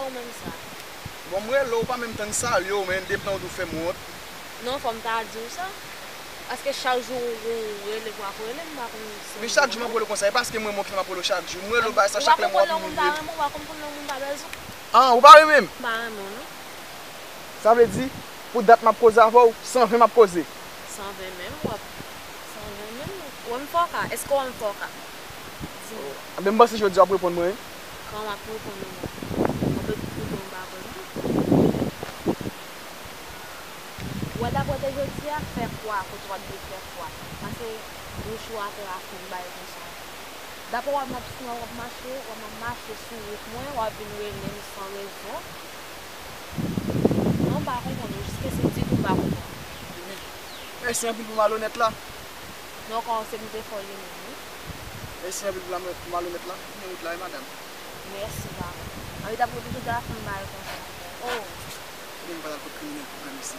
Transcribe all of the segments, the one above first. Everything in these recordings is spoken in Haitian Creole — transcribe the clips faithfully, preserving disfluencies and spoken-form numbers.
Ou menm sa. Bon, m rele w, ou pa menm tann salye w, men depi nan ou tou fè m wont. Non, fò m ta di w sa. Paske chak jou ou, ou rele, ou ap rele, m pa konn si. Men chak jou m ap rele w konsa, e paske m renmen w ki fè m ap rele w chak jou. M rele w bagay sa, chak lè m wè w ap imilye m. Ou pa konn pou l nan moun pa bezwen. Ah, ou pa renmen m? M pa renmen w, non. Sa vle di, pou dat m ap koze avè w, san ven m ap koze. San ven menm, w ap, san ven menm, ou wè m fòka? Èske w wè m fòka? Di m. Enben, m panse jodi a w ap reponn mwen, wi. Kòman m ap reponn ou, mwen? Mwen pèdi tout tan m pa konn, non. Ou wè, dapre te jodi a, fè kwa kote w ap dwe fè kwa. Pase bouch ou atè a fin bay konsa. Dapre w ap, m ap, w ap mache, w ap mache sou wout mwen, w ap vin rele m san rezon. Non, m pa konprann ou, jiskaske ditou m pa konprann. Mèsi anpil pou malonèt la. Non, kòman se m te fè w li menm, wi. Mèsi anpil pou la, pou malonèt la. Kounya wout la, wi, madanm. Mèsi, papa. Anvi t ap rete sou telefòn bay konsa. Oh. Kounya m pa t al kot kriminèl pou granmesi.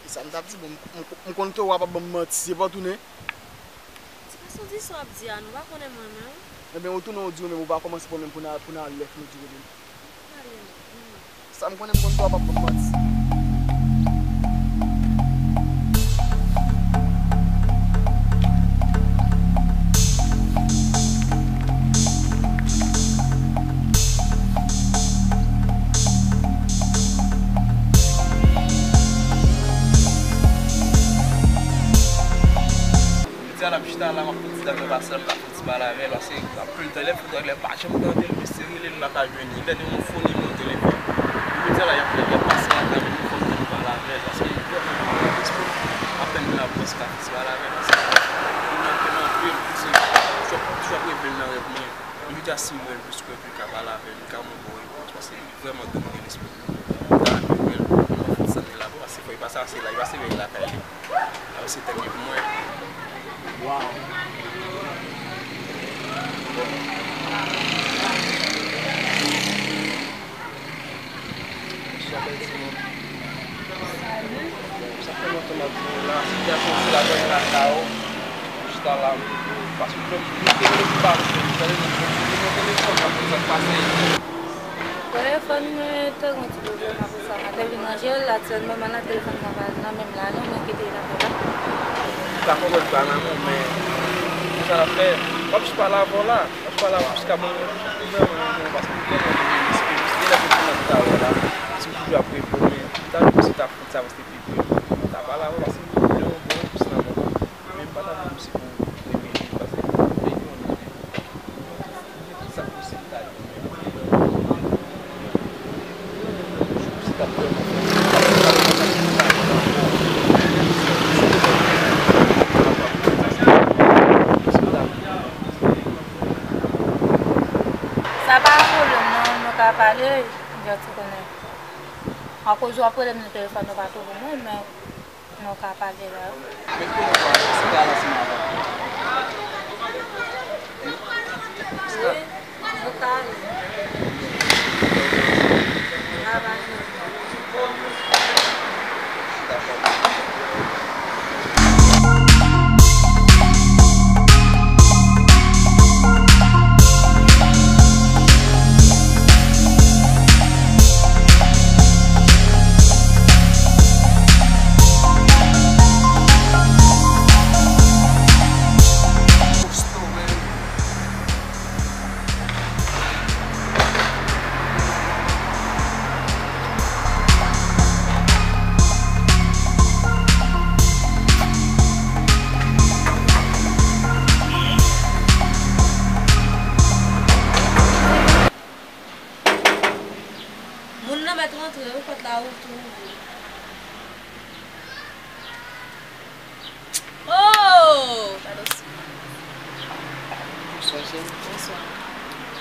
E sa m t ap di, bon, m, m, m konn ke w ap ap ban m manti, se pa w tounen? Se pa sa w di sa w ap di a, nou pa konnen mwen menm. Enben, ou tounen, ou di ou menm, ou pa kòmanse pwoblèm pou n a, pou n al lè fini di pwoblèm. Pale non, hmm. Sa m konnen, m konn ke w ap ap ban m manti. Jodi a la, m chita la, m ap fè ti zafè pa sèl, m ap fè ti pale avè l, paske m ap pran telefòn, nèg la pa janm tande l, mesye rele l, m pa ka jwenn li. Lè li yon fo nimewo telefòn. Jodi a la, y ap, y ap pase lakay mwen, fò m tande pale avè l, paske li vrèman gen respè. Apèn m la pwès ka fè ti pale avè l, paske li manke m anpil, paske toujou ap, toujou ap revele nan rèv mwen. Jodi a, si m wè l, plis ke pli ka pale avè l, li ka ban m bon repons, paske li vrèman domine lespri m. M ta renmen wè l, m pa fè sa, men la, paske fò li pase ase la, li pase vèy lakay li. Alò, se tèm li pou mwen. Waw. Bonswa, bèl timoun. Salut. Sa fè lontan m ap di w la, sitiyasyon difisil lakay ou. Chita la, m pase yon lòt jou, m te rele pou pa jwenn, m tande m te rele nan telefòn, m ap konn sa k pase. Telefòn mwen te gen yon ti pwoblèm apre sa, m te vin ranje l, aktyèlman, m nan telefòn nan pa nan men m la, non, mwen kite l nan men la. M ka konprann pa nan men w, men, se sa l ap fè. M ap jis pale avè w la, m ap jis pale avè w jiska bon, m vrèman renmen w, paske m vrèman renmen w, paske se lè pou m nan talè la, si w toujou ap rele m, men, m ta renmen si w ta fè sa, paske pi vre, m ta pale avè w, paske m te yon bon repons nan men w. Men m pa ta vle misye pou reveye, paske m te konnen sa posib ta rive. Misye t ap vrèman fè sa pa yon pwoblèm non, nou ka pale, m jis konnen. Akoz w ap rele m nan telefòn, ou pa twouve mwen, men nou ka pale la. Men konnen w pa, se pa la sou mwen avè w. Wi, nou ka ale. Travay nou. Moun nan mèt rantre wi, pòt la ou tou ouvri. Oh! Gade w si. Bonswa, cheri. Bonswa.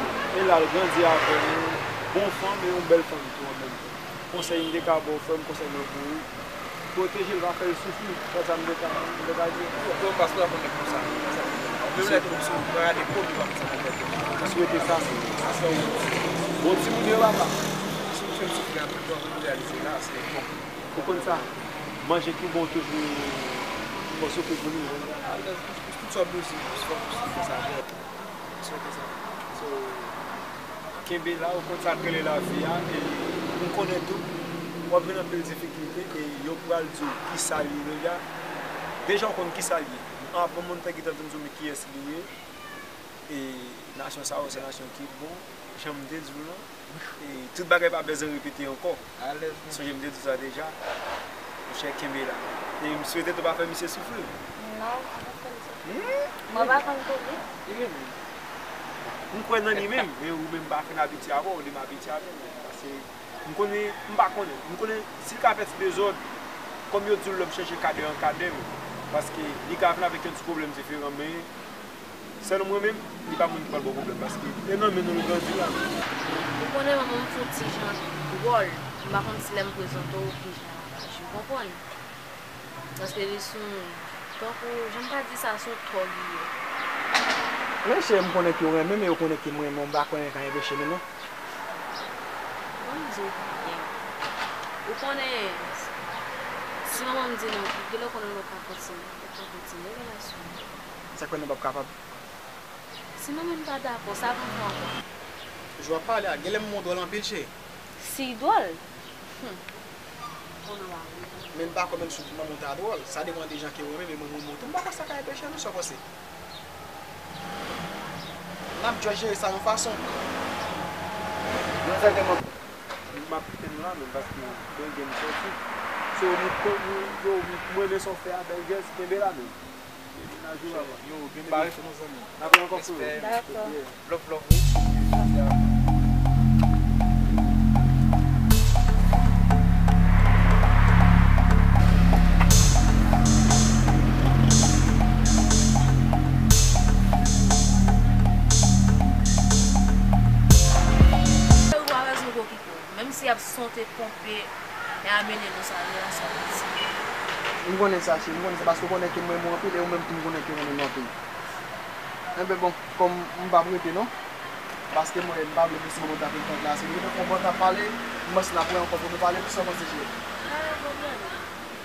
fanm, e la l grandi avè l, yon bon fanm e yon bèl fanm tou an menm tan. Konsèy m te ka ba w, frè m, konsèy mwen pou ou, pwoteje l, pa fè l soufri. Sèl sa m te ka, m te ka di. Yo, pastè a konn nèg konsa. Sa sa. Yo lè tou sou gade komi pa konsa nan tèt yo. Swete sa, se sa. Bon timoun yo, papa. Si m fè m soufri anpil, bon, m reyalize la, se bon. Ou konn sa, manje ki bon toujou fò soufri pou li. Alèz, tout sa bezwen, fò soufri pou sa. Swete sa. So, kenbe la, ou konn sa k rele lavi a, e m konnen tou, w ap jwenn anpil difikilte, e yo pral di w kisa l ye deja. Deja w konn kisa l ye. Avan moun ta gentan vin di w men kiyès li ye, e nasyon sa yo se nasyon ki bon, jan m te di w lan, e tout bagay pa bezwen repete ankò. Alèz, non. Sonje m te di w sa deja. Monchè, kenbe la. E m swete tou pa fè misye soufri. Non, m pa fè l soufri. Hmm? Mwen pa konn kouri. Li menm. M kwè nan li menm, men ou menm pa fin abitye avè w, li m abitye avè w menm. Paske m konnen, m pa konnen. M konnen si l ka fè ti dezòd, kòm yo di w lòm chèche kadè an kadè, men. Paske li ka vin avèk yon ti pwoblèm diferan, men sèl mwen menm, li pa moun ki pral ba w pwoblèm, paske e nan men nou l grandi la. Ou konnen manman m fè yon ti jan dwòl, m pa konn si lè m prezante w kijan l ap aji, w konprann? Paske li sou, tankou, jan m ta di sa, sou tòg li ye. Men cheri, m konnen ke w renmen m, e w konnen ke m renmen w, m pa kwè anyen ka enpeche nou, non. Ban m di w byen. Ou konnen, si manman m di non, gen lè w konnen nou pa kontinye, nou pa kontinye relasyon an. Sa k fè nou p ap kapab? Si manman m pa dakò, sa pou m fè ankò? Jan w ap pale a, genlè manman w dwòl anpil, cheri. Si dwòl? Hum. Konnen w a wi. Men m pa kwè menm si manman w ta dwòl. Sa depann de jan ke w renmen, men mwen, mwen, mwen tou, m pa kwè sa ka enpeche nou, sa w panse? N ap dwe jere sa yon fason. Mwen sètènman, m ap kite nou la menm, paske mwen gen m sòti. So, m, m, yo, m renmen sa w fè a, bèl jès, kenbe la menm. Yo, gen bagay pou nou zanmi. N ap wè ankò frè. Dakò. Love, love, wi. Son te ponpe e a mennen nou sa, relasyon nou ti. M konnen sa, cheri, m konnen sa, paske w konnen ke m renmen w anpil, e ou menm tou m konnen ke w renmen m anpil. Enben, bon, kòm m p ap rete non, paske mwen, m pa vle plis moman ta fin pran plas. M gentan fè yon bon tan pale, m panse n ap wè ankò pou nou pale, kisa w panse, cheri? Pa gen pwoblèm.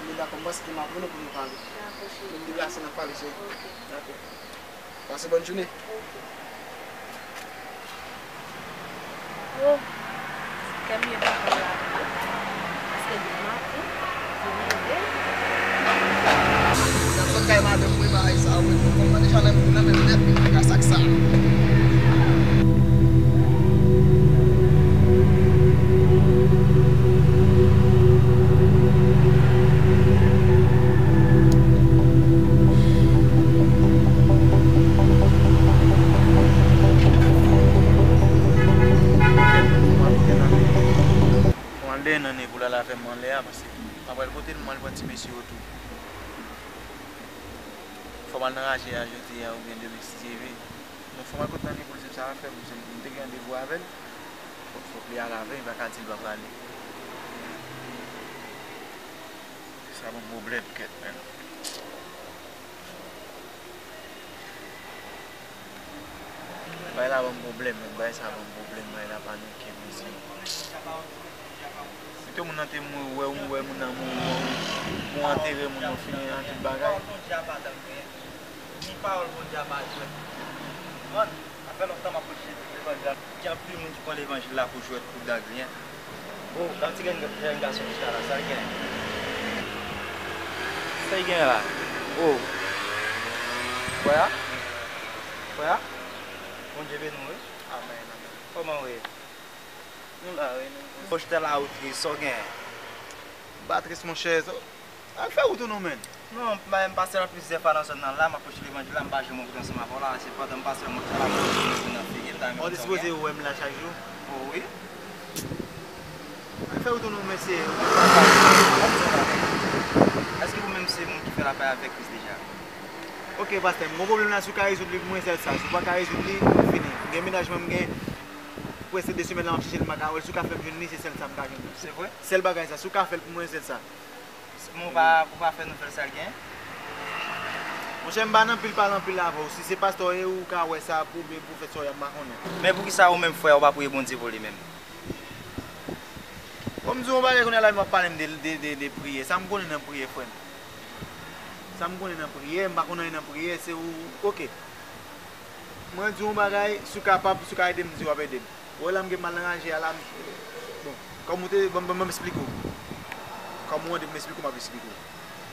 Ebyen, dakò, m panse ke m ap rele pou nou pale. Dakò, cheri. M deplase, n ap pale, cheri. Ok. Dakò. Pase bòn jounen. Ok. Oh, kè m ye papa la tou, paske demen maten, vini de. N ap sot kay madanm mwen, bagay sa, wi, fò m mande Chanèl pou nan menm nèt, men kaka sak sa. Mwen al dèyè nan nèg ou la, l a fè m anlè a, paske m ap al kote l, mwen al pran ti mesye yo tou. Fò m al nan raje a jodi a oubyen demen, si Dye vle. Non, fò m al kote nan nèg ou l, se sa a fè m, se m te gen randevou avè l. Fòk, fòk li al avè m, li pa ka di l pa prale. Sa ban m pwoblèm, kèt, menn. Bagay la ban m pwoblèm, menn. Bagay sa ban m pwoblèm, bagay la pa gen kè, mesye. Pito moun nan te mouri, wè, ou wè moun nan mouri, ou antere moun, ou fini ak tout bagay. Ni pawòl Bondye a pa jwèt. Konprann? Sa fè lontan m ap preche levanjil la. Gen anpil moun ki pran levanjil la pou jwèt, pou dagriyen. Oh, gad ti grenn, grenn gason chita la, sa l gen? Sa l gen la? Oh. Frè a? Frè a? Bondye beni w, wi. Amèn, amèn. Kòman w ye? Nou la, wi, nou. Monchè, la ou tris, sa w gen? M pa tris, monchè. Al fè wout ou non, menn. Non, m, m pase la plizyè fwa nan zòn nan la, m ap preche levanjil la, m pa janm wè wout ansanm avè w la, se pandan m pase la, m wè sa la, m wè nan figi m, ta renmen. Ou dispoze wè m la chak jou? O wi. Al fè wout ou non, mesye. Èske ou menm se moun ki fè lapè avèk Kris deja? Ok, pastè, m gon pwoblèm la, si w ka rezoud li pou mwen, sèl sa. Si w pa ka rezoud li, fini. M gen mennaj mwen, m gen prèske de semèn la, m ap chèche l, m pa ka wè l. Si w ka fè m jwenn li, se sèl sa m ka jwenn. Se vre? Sèl bagay sa, si w ka fè l pou mwen, sèl sa. Men ou pa, ou pa fè nou fè l sa l gen? Monchè, m pa nan pil pale anpil avè w. Si se pastè w ye, ou ka wè sa pou oubyen pwofèt sa w ye, m pa konnen. Men poukisa ou menm frè a, ou pa priye Bondye pou li menm? Bon, m di w yon bagay kounye a la, m ap pale m de, de, de, de priyè. Sa m konnen nan priyè, frè m? Sa m konnen nan priyè? M pa konn anyen nan priyè, se ou, ok. Mwen di w yon bagay, si w kapab, si w ka ede m, di w ap ede m. Ou wè la m gen mal nan raje a la, m, bon, kòm ou te, ban m, ban m, ban m esplike w. Kòm ou mande pou m esplike w, m ap esplike w.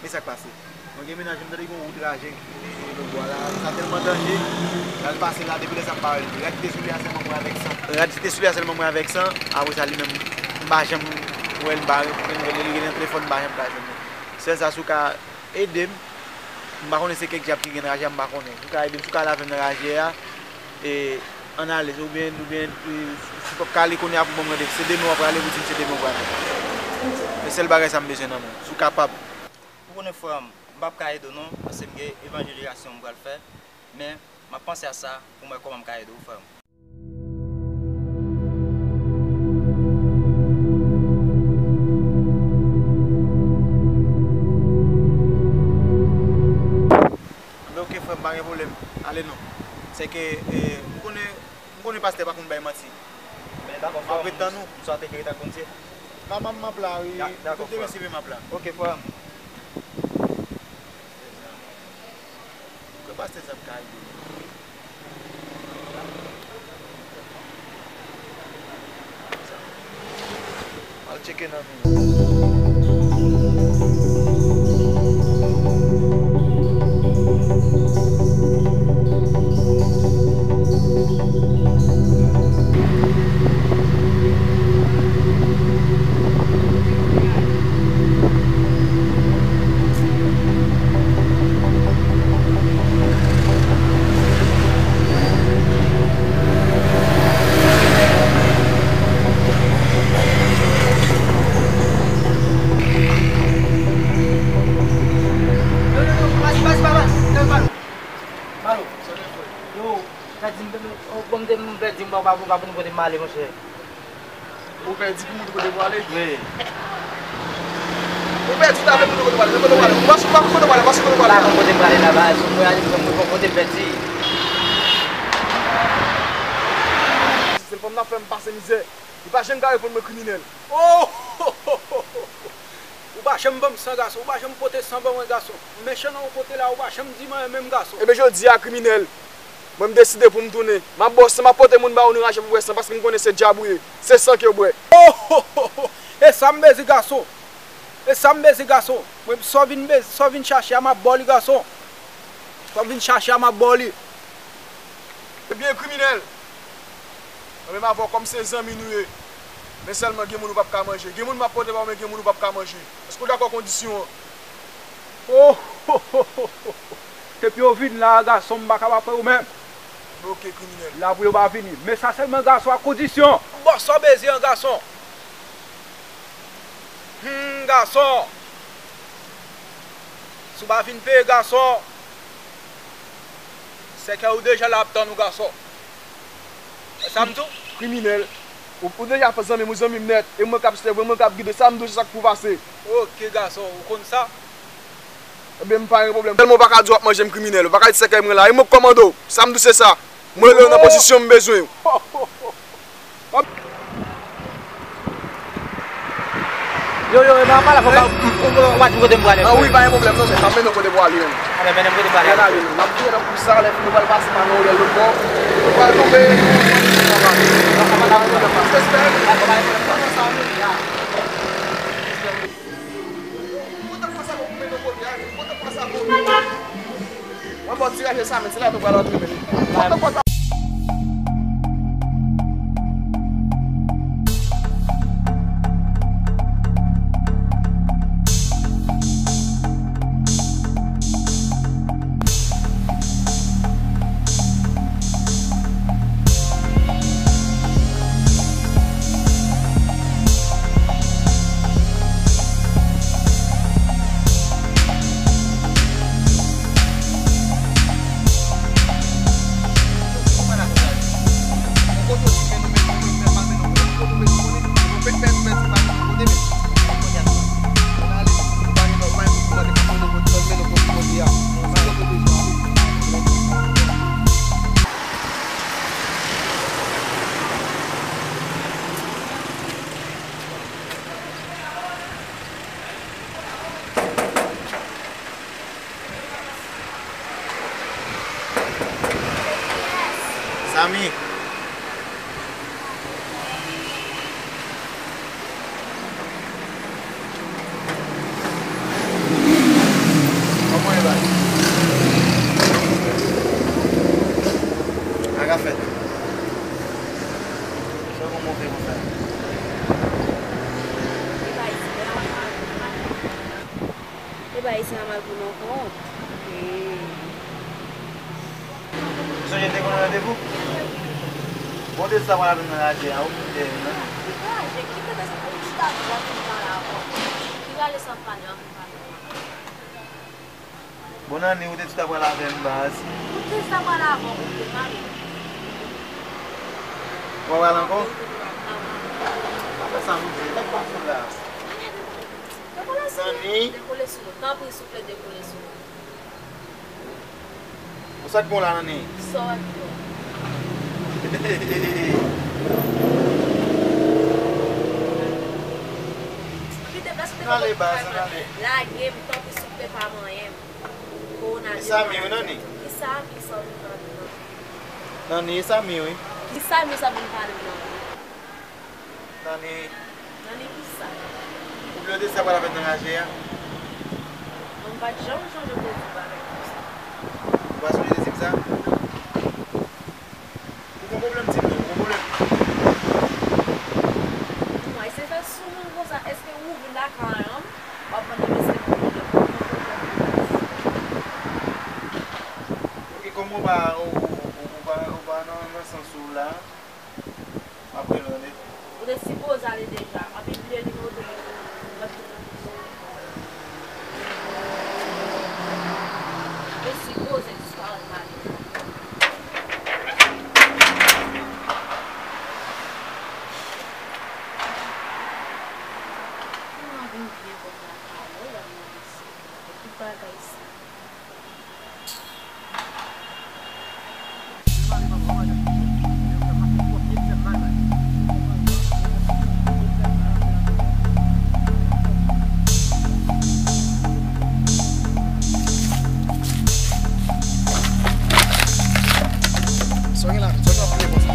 Men sa k pase. Mwen gen mennaj mwen, m tande gen yon wout raje ki sou Lobwa la, sa tèlman danje, l al pase la, depi lè sa m pa wè l. Rad ki te sou li a sèlman mwen avèk san. Rad ki te sou li a sèlman mwen avèk san, apre sa li menm, m pa janm wè l, m pa rele l, li gen nan telefòn, m pa janm ka jwenn li. Sèl sa, si w ka ede m. M pa konnen se kèk dyab ki gen nan raje a, m pa konnen. Si w ka ede m, si w ka al avè m nan raje a, e, ann ale, oubyen, oubyen, e, si w p ap ka ale kounye a pou ban m randevou, se demen w ap prale, ou di m se demen w prale. Se sèl bagay sa m bezwen nan men w, si w kapab. Ou konnen frè m, m p ap ka ede w non, paske m gen evanjelizasyon m pral fè, men m ap panse a sa pou m wè kòman m ka ede w, frè m. Anben, ok, frè m, pa gen pwoblèm. Ale non. Sèke, e, m konnen, m konnen pastè pa konn bay manti. Men dakò, frè m, m swete ke w ret ak Bondye. M ap, m ap, m ap la, wi. Da-, dakò, frè m. Demen, si Dye vle, m ap la. Ok, frè m. Ke pastè sa ap ka ede nou. Al tcheke nan men. Yo, pèdi m, bon, m te, m pèdi m, papa, papa, nou pote m ale, monchè. Ou pèdi pou moun kote w prale? Wi. Ou pèdi, ou ta vle moun kote w prale, men kote w prale. Ou pa sou pa kote w prale, pa sou kote w prale. Pa konn kote m prale la, baz. Mwen ale, mwen konn kote m pèdi. Se l fanm nan fè m pase mizè. Li pa janm ka reponn mwen, kriminèl. Oh! Ou pa janm ban m san, gason. Ou pa janm pote san ban mwen, gason. M mechan nan yon kote la, ou pa janm di m anyen menm, gason. Ebyen, jodi a, kriminèl, mwen, m deside pou m tounen. M ap ba w san, m ap pote moun ba ou nan raje pou bwè san, paske m konnen se dyab ou ye. Se san ke w bwè. Oh, oh, oh, oh. E sa m bezwen, gason. E sa m bezwen, gason. Mwen, sa w vin bezwen, sa w vin chache a, m ap ba w li, gason. Sa w vin chache a, m ap ba w li. Ebyen, kriminèl, mwen menm avè w kòm se zanmi nou ye, men sèlman gen moun ou p ap ka manje. Gen moun m ap pote ba w, men gen moun ou p ap ka manje. Èske w dakò kondisyon an? Oh, oh, oh, oh, oh. Depi w vin la a, gason, m pa ka pa pran ou menm. Bloke, kriminèl. La pou yo pa vini. Men sa sèlman, gason, ak kondisyon. Bon, sa w bezwen an, gason. Hmm, gason. Si w pa vin peye, gason, sèkèy ou deja la ap tann ou, gason. E sa m di w? Kriminèl. Ou, ou deja fè zanmi m, ou zanmi m nèt. E mwen k ap sèvi w, e mwen k ap gide w. Sa m di w, se sa k pou pase. Oke, gason, ou konn sa? Ebyen, m pa gen pwoblèm. Sèlman ou pa ka di w ap manje m, kriminèl. Ou pa ka di sèkèy mwen la. E mwen k kòmande w. Sa m di w, se sa. Mwen rele w nan pozisyon m bezwen w. Yo, yo, e pa, pa la, fò pa, ou, ou, ou pa di kote m prale. Ah wi, pa gen pwoblèm non, men m ap mennen w kote pou ale menm. Anben, mennen m kote m prale. Ann ale, menm. M ap vire nan kou sa, lè fini, ou pral pase pa nan Orèl lòt bò. Ou pral tonbe. Respè. Mwen ba w ti raje sa, men se la nou pral antre, men. Samy. Kòman e bay? Sa ka fèt. Sa w konn montre konsa? Li bay ti. E pa isi a mal pou non kont. Ee. Ou sonje n te konn randevou? Bon, de sa pral avè m nan raje a, ou kite m nan. Ki raje? Ki kote sa? Ou chita pou w ap vin pale avè m. Ki raje sa w ap pale an pou pale w an? Bon, Nani, ou te di w ta pral avè m, baz. Ou te di w ta pral avè m, ou te pale. W ap pral ankò? Apre sa, m di, nèg pa fout la. Dekole sou nou. Dekole sou nou. Tanpri, souple, dekole sou nou. Bon, sa k bon la, Nani? Sa w ap di w? Kite plas ou te konprann pou fè mwen. Lage m, tanpri, souple, pa manyen m. Kowona. Ki Samy, wi, Nani? Ki Samy, Samy, Samy, Samy. Nani, e Samy, wi. Ki Samy, Samy, Samy, Samy. Nani. Nani kisa? Ou bliye de sa pral avè nan raje a? Mwen m pa t janm sonje pou w di bagay konsa. Ou pa sonje de tip sa? Ou gon pwoblèm, tip, ou gon pwoblèm? Mwen, se fè sou moun konsa, èske ou vin lakay an, w ap mande m èske m gon pwoblèm? Ou gon pwoblèm? Ok, kòm ou pa, ou, ou, ou, ou pa, ou pa nan, nan sans ou la. M ap rele w, tande. Ou te sipoze ale deja. M ap bliye nimewo telefòn ou. Ou te sipoze disparèt la deja. Pa gen lavi, sa w ap fè konsa.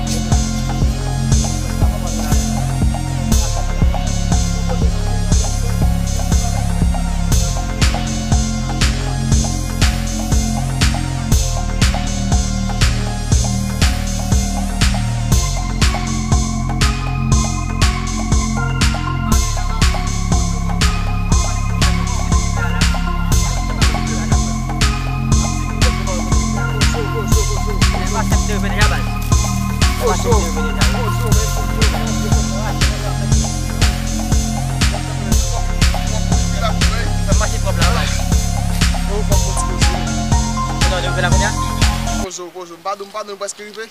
Pozo, pozo, m pa di w, m pa di w, m prèske rive.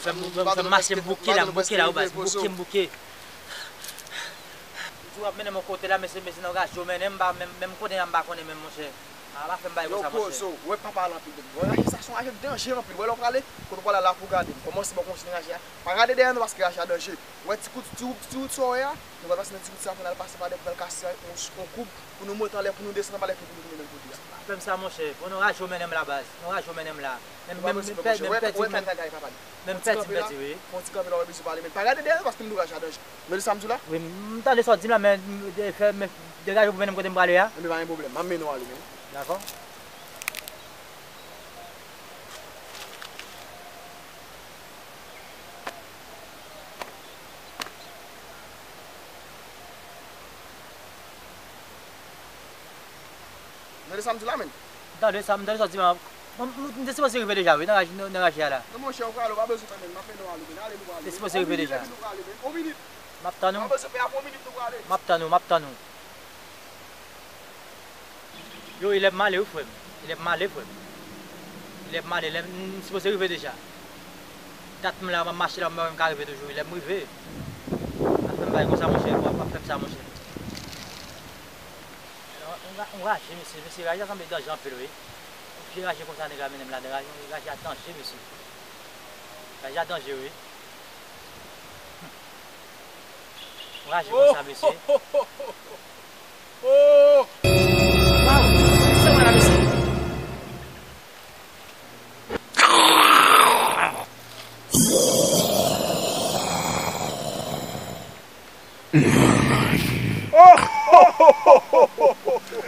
Fè m, fè m, fè m mache, m bouke la, m bouke la, wi baz, m bouke, m bouke. Ou ap mennen m yon kote la, mesye, mesye, nan raje w mennen m, m pa menm, menm kote a m pa konnen menm, monchè. A, pa fè m bagay konsa, monchè. Yo, Pozo, wè pa pale anpil, wè raje sa se yon raje danje anpil, wè lè w prale, kote w prale la pou gade, m kòmanse bò kontinye raje a, pa gade dèyè nou paske raje a danje, wè ti kout, ti wout, ti wout sa w wè a, nou pral pase nan ti wout sa pou n al pase pa dèyè pou n al kase yon, yon koub, pou nou monte anlè, pou nou desann anba lè fè pou nou tounen menm kote a. Pa fè m sa, monchè, bon, nan raje w mennen m la baz, nan raje w mennen m la. Menm, menm, menm pèdi, menm pèdi, wi. Fè yon ti kanpe la, w wè bezwen pale, men pa gade dèyè nou paske m di w raje a danje. Tande sa m di w la? Wi, m tande sa w di m la, men, m, de, fè, men, degaje w pou mennen m kote m prale a. Enben, pa gen pwoblèm, m ap mennen w ale, men. Dakò. Tande sa m di w la, men. M tande sa, m tande sa w di m la. M, m, m te sipoze rive deja, wi, nan raje, nan, nan raje a la. Non, monchè, ou prale, ou pa bezwen fè, men, m ap mennen w ale, men. Ale, nou prale, men. Te sipoze rive deja. On minit, epi nou prale, men. On minit. M ap tann ou. Ou pa bezwen fè, apre on minit, nou prale. M ap tann ou, m ap tann ou. Yo, elèv m ale, wi, frè m. Elèv m ale, frè m. Elèv m ale, elèv m, m sipoze rive deja. Dat m la, m ap mache la, m pa menm ka rive toujou, elèv m rive. Pa fè m bagay konsa, monchè, pa, pa fè m sa, monchè. Yon, yon ra-, yon raje, mesye, mesye, raje a sanble danje anpil, wi. Yon vye raje konsa, nèg la mennen m ladan, raje, raje a danje, mesye. Raje a danje, wi. Yon raje konsa, mesye. Oh! Waw! Sa w la, mesye? Oh!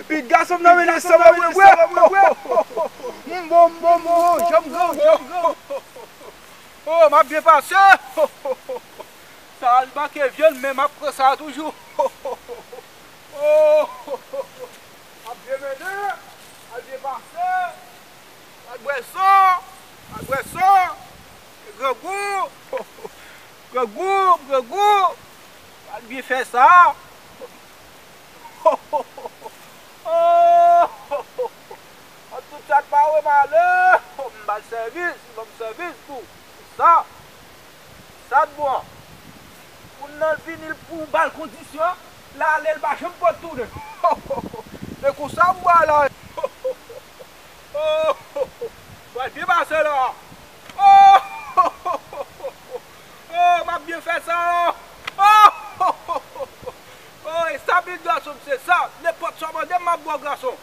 Pitit gason m nan mennen san ban mwen bwè. M bon, m bon, m bon, janm gran, janm gran. Oh, m ap byen pase. Sa al manke vyann, men m ap pran sa toujou. Oh! M ap byen mennen, m ap byen pase. Al bwè san, al bwè san. Grangou, grangou, grangou. Al byen fè sa. Oh! An tout sa k pa wè m ale. M ba l sèvis, li ban m sèvis tou. Sa, sa t bon an. Moun nan vini, l pou ba l kondisyon, l ale, l pa janm pot tounen. Se konsa m ba la. Oh, pral byen pase la. Oh, oh, m ap byen fè sa. Oh, oh, e sa pitit gason m, se sa. Nenpòt sa w mande m, m ap ba w, gason.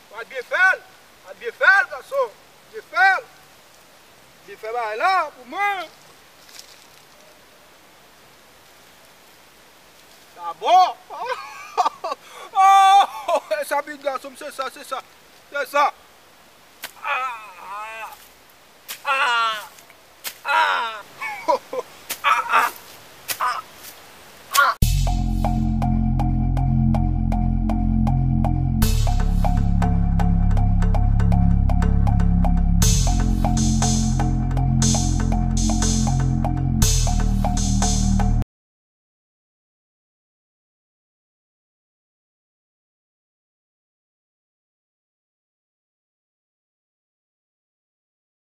Pral byen fè l, pral byen fè l, gason. Byen fè l. Byen fè bagay la pou mwen. Sa bon. Oh, e sa pitit gason m, se sa, se sa. Se sa. Ah, ah, ah.